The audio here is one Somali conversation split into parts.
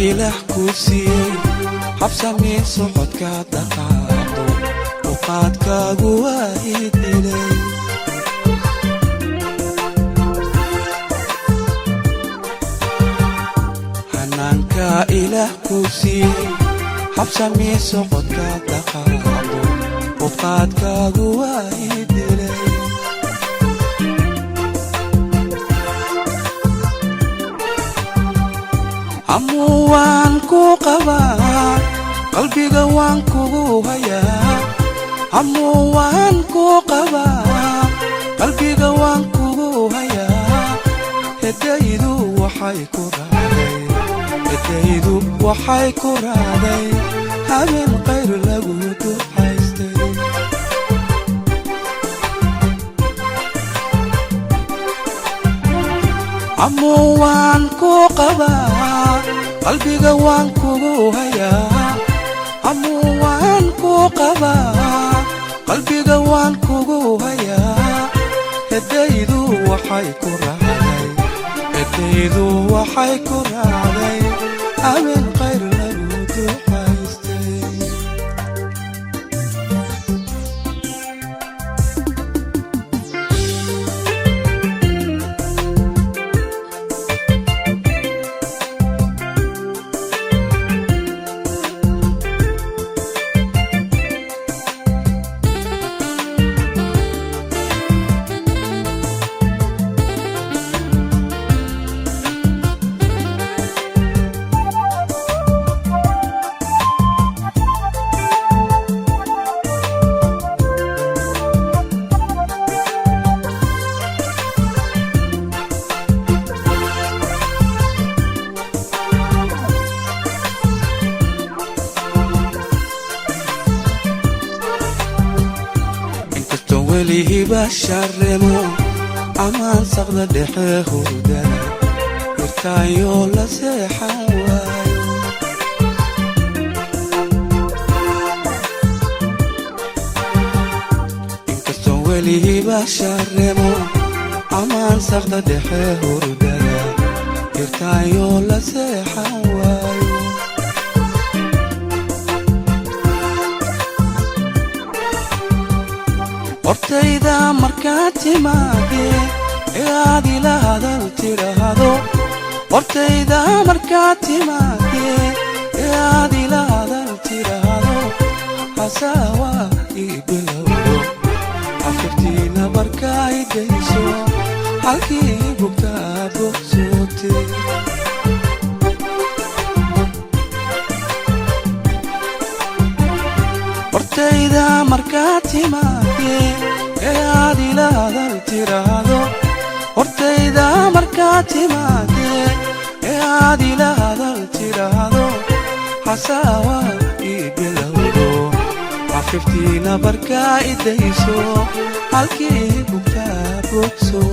Ilaah kuu siiyey habsamii socodka dhaqaaqdo, uqaadkaagu waa ii dilay. Xanaanka Ilaah kuu siiyey habsamii socodka dhaqaaqdo, uqaadkaagu waa ii dilay. Amuu waan ku qabaa, qalbiga waan kugu hayaa. Amuu waan ku qabaa, qalbiga waan kugu hayaa. Hedaydu waxay ku raacday, hedaydu waxay ku raacday habeen qayr lagu ducaystay. Amuu waan ku qabaa, qalbiga waan kugu hayaa. Amuu waan ku qabaa, qalbiga waan kugu hayaa. Hedaydu waxay ku raacday, hedaydu waxay ku raacday habeen qayr lagu ducaystay. Inkastoo welihiba sharemo amaan saqda dhexe hurdada hirtaayoo la seexan waayo. Inkastoo welihiba sharemo amaan saqda dhexe hurdada hirtaayoo la seexan waayo. Hortayda markaad timaadee ee aad ila hadal tidhaahdo, hortayda markaad timaadee ee aad ila hadal tidhaahdo, hasaawa ii bilowdo, afirtiina barkaa idayso, halkii bugtaa bogsoote. Hortayda markaad timaadee ee aad ila hadal tidhaahdo, hortayda markaad timaadee ee aad ila hadal tidhaahdo, hasaawa ii bilowdo, xafiftiina barkaa idayso, halkii bugtaa bogso.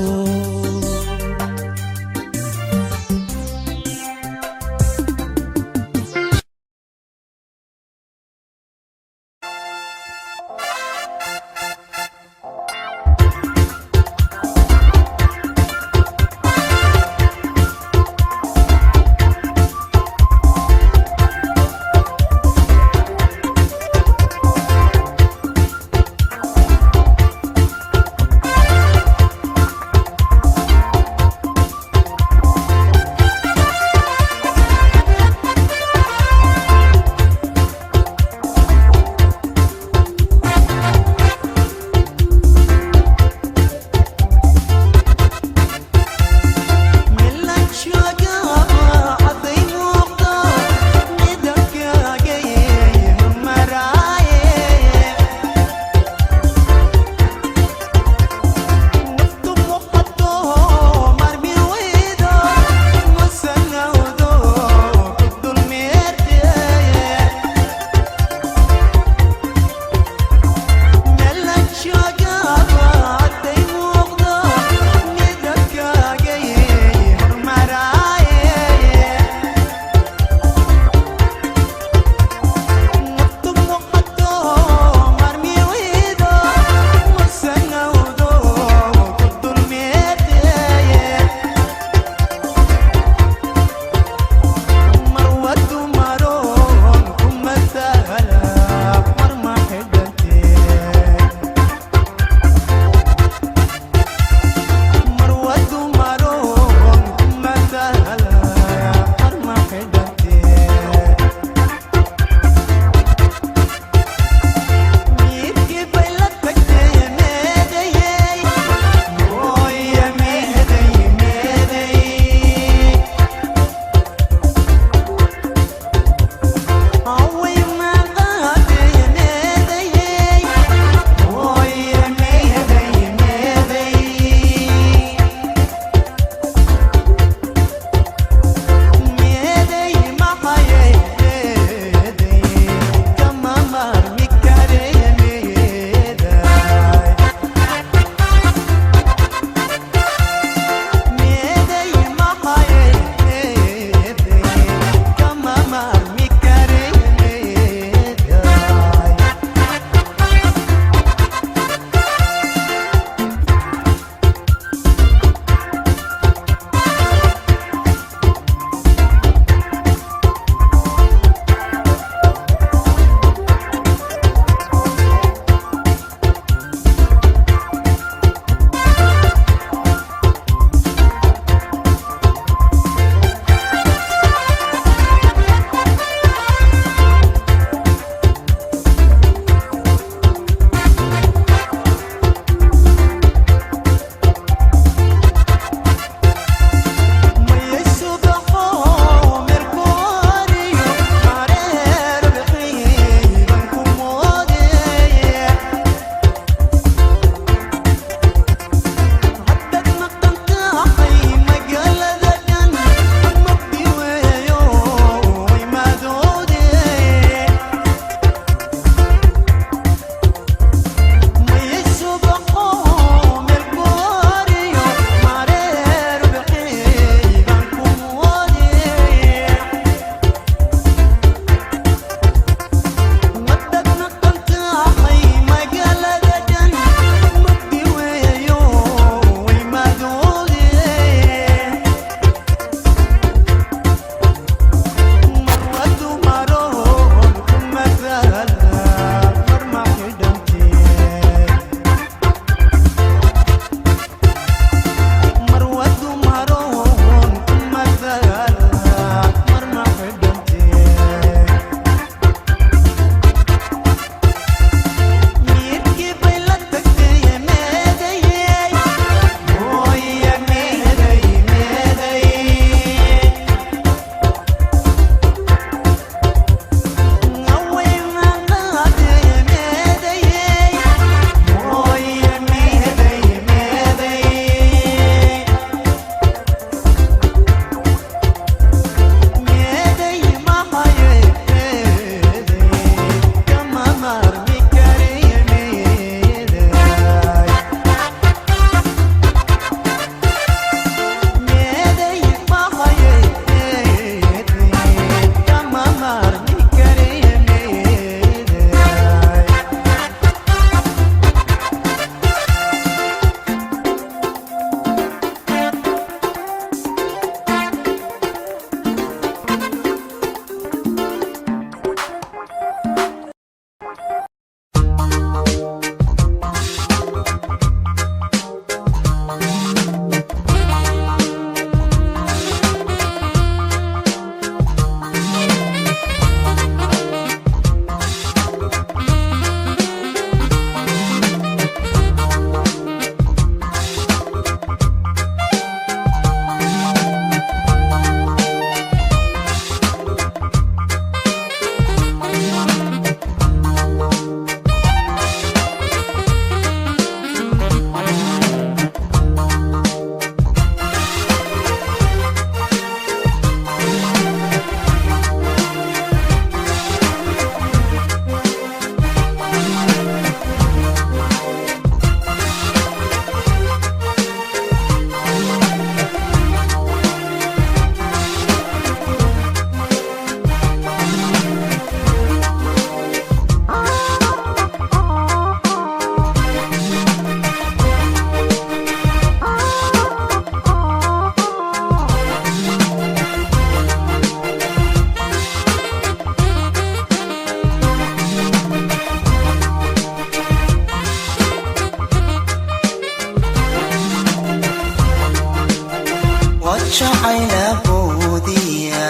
Wajacayla boodiya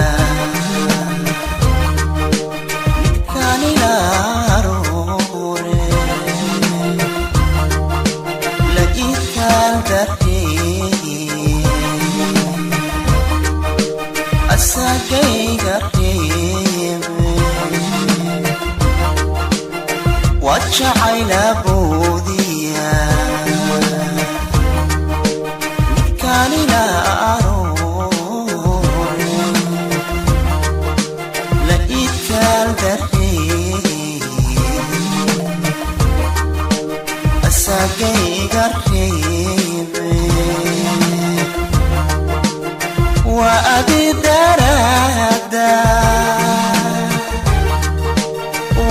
midkaanila aroore la itaal dareeye asagayga reebe. Wajacayla boodiya midkaanila aroore la itaal dareeye asagayga reebe. Waa adi daraada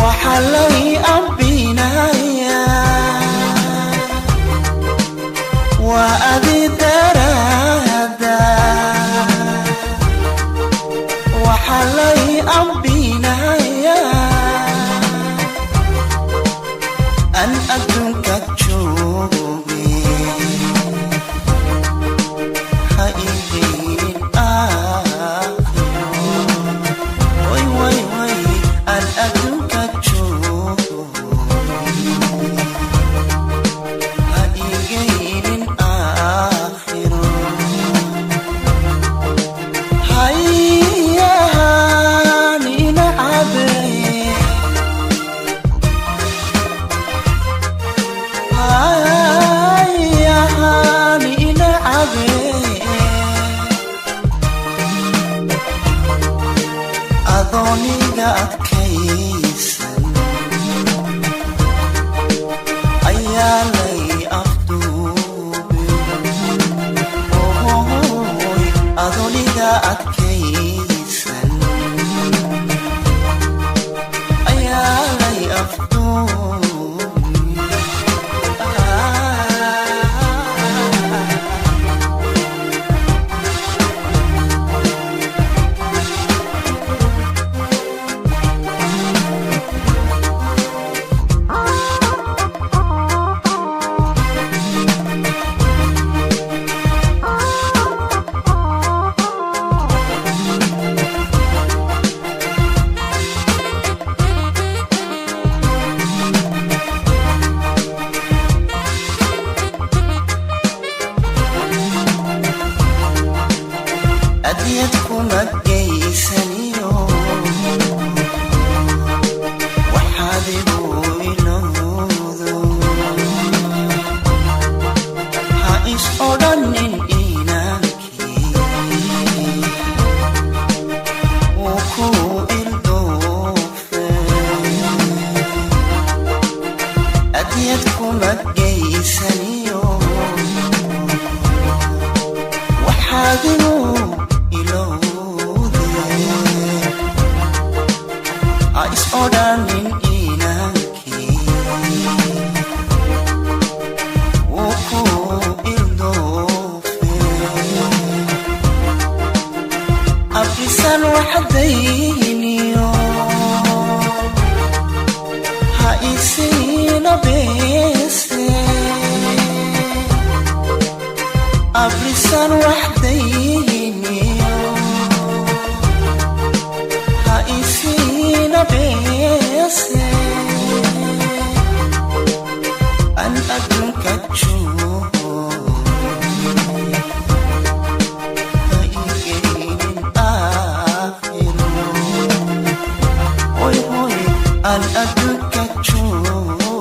waxa lay ambinaya, waa adi daraada waxa lay ambinaya an adduunka jooge ha igeynin aakhiro. Way way way, an adduunka jooge ha igeynin aakhiro. Hayahan ina cabe, hayahan ina cabe adooniga adkaysan ayaa lay afduube. Ohoy, adooniga adkaysan ayaa lay afduube. Adyad kuma geysaniyo waxaad igu ilowdo, ha is odhanin inankii wuu ku ildoofe. Adyad kuma geysaniyo waxaad igu ilowde, ha is odhanin inankii wuu ku ildoofe. Abrisan waxdayniyo ha isiina beese, abrisan waxdayniyo ha isiina beese an adduunka joogo ha igeynin aakhiro. Hoy hoy, an adduunka joogo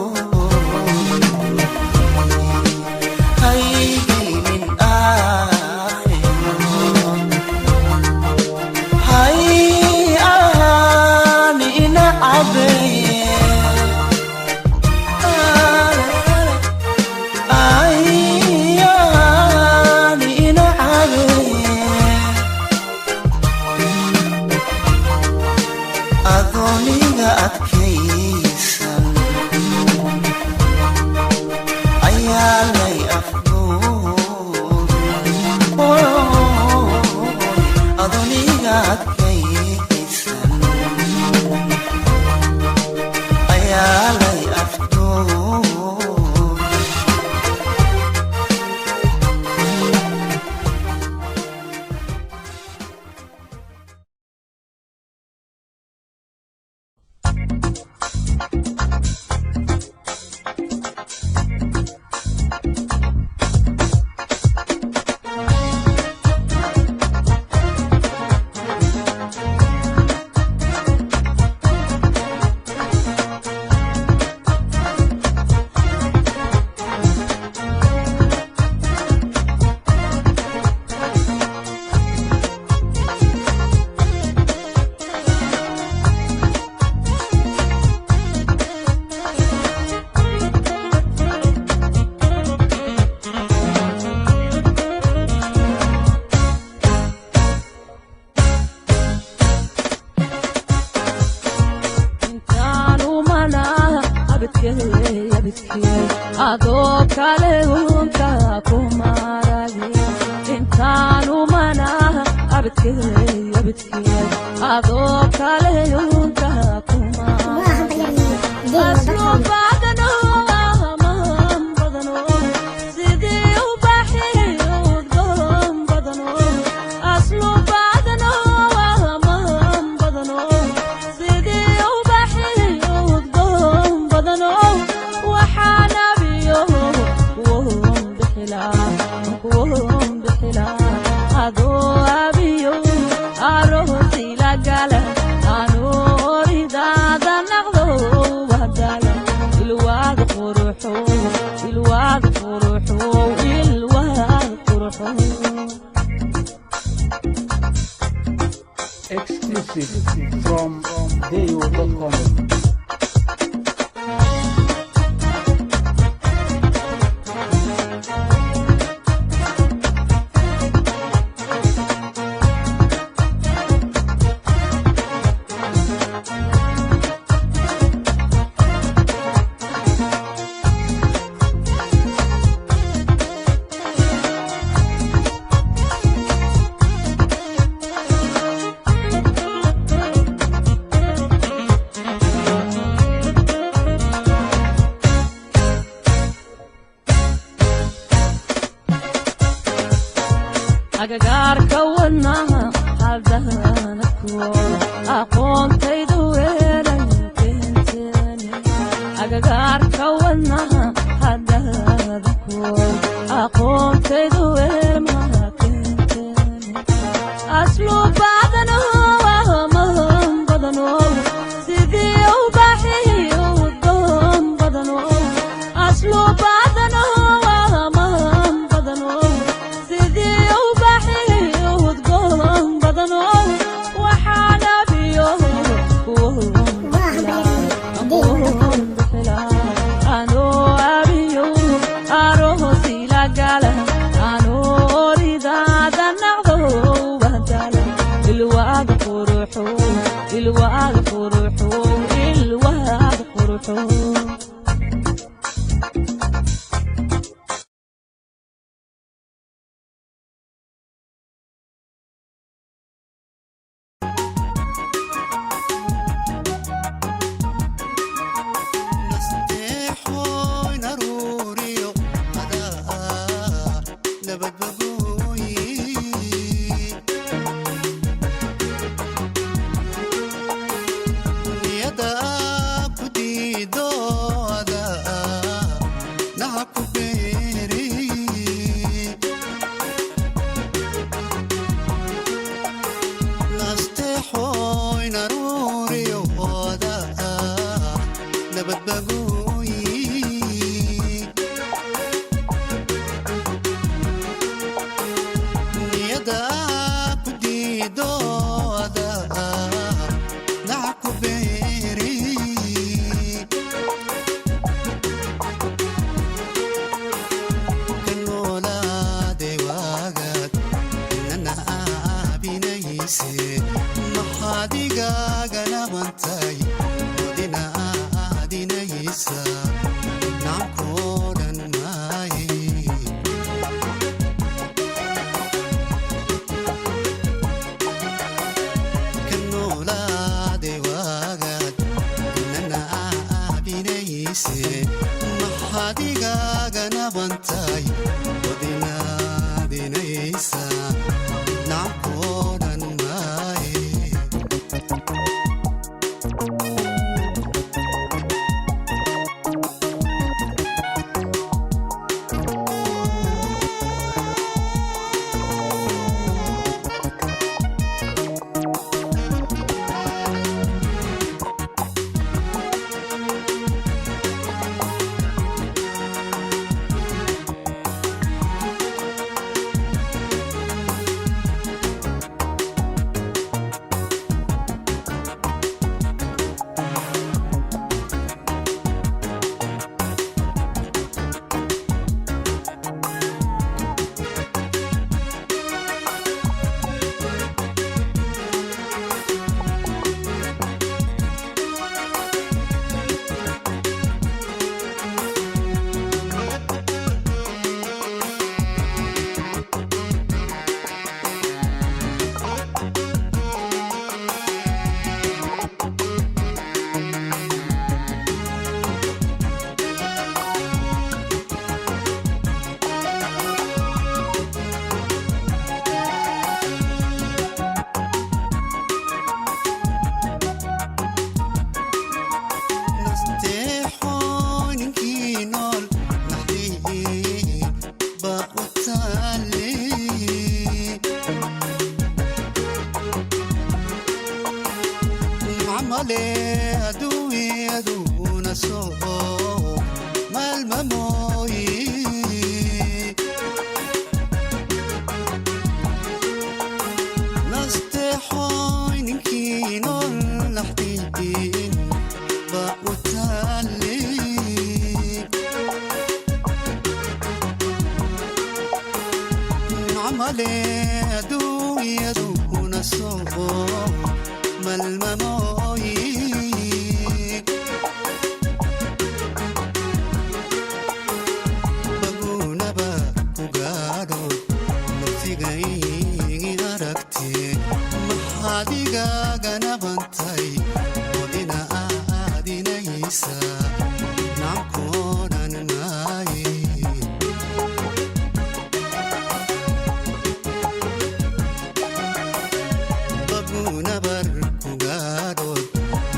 ha igeynin aakhiro. Hay ahaan ina cabeeye. Kale unka kumaragi intaanumana abidkey abidkey adoo kale unka Waa hambalyadii deyo.com. Badano amaan badano sidii ubaxi udgoon badano aslu badano amaan badano sidii ubaxi udgoon badano waxaanabiyo kuwoon bixilaa kuwoon bixilaa adoo abiyo aroosila gala anooridaada naqdo wadala ilwaad quruxo ilwaad quruxo ilwaad quruxo. Exclusive from Dayo.com. Agagaarka wadnaha hadana kuola aqoontaydu weelan keenteene agagaarka wadnaha hadada kuola aqoontaydu weelmaha keenteene aslu badano amahan badano sidii ubaxi udgoon badano aslu badano amahan badano sidii ubaxi udgoon badano waxaanabiyo kuwoon Waa hambalyadii deyo.com. Anoo abiyo aroosila gala anooridaada naqdo wadala ilwaad quruxo ilwaad quruxo ilwaad quruxo. Nasteexoyn aruuriyo adaa nabadbagooyi niyada ku diido adaa naha ku beeri nasteexoyn aruuriyo adaa nabadbagooyi. Nacmale adduunyaduna soo maalmamooyi. Nasteexooy ninkii nool naxdin ba u taali. Nacmale adduunyaduna soo malmamooyi. Bagunaba ku gaadho naftigaygi aragte, maxaad igaganabantay odina aadinaysa nacamkoodhan maaye. Bagunabar ku gaadhood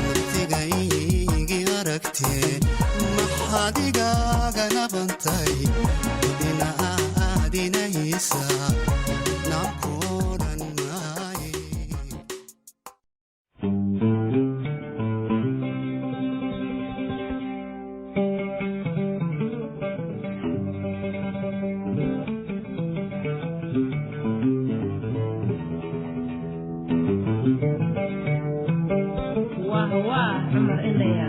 naftigaygi aragte, maxaad igaganabantay odina aadinaysa nacamkoodhan maaye. Wah wah, Cumar Indhaya.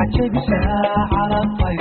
عجبي ساعة على الطيف.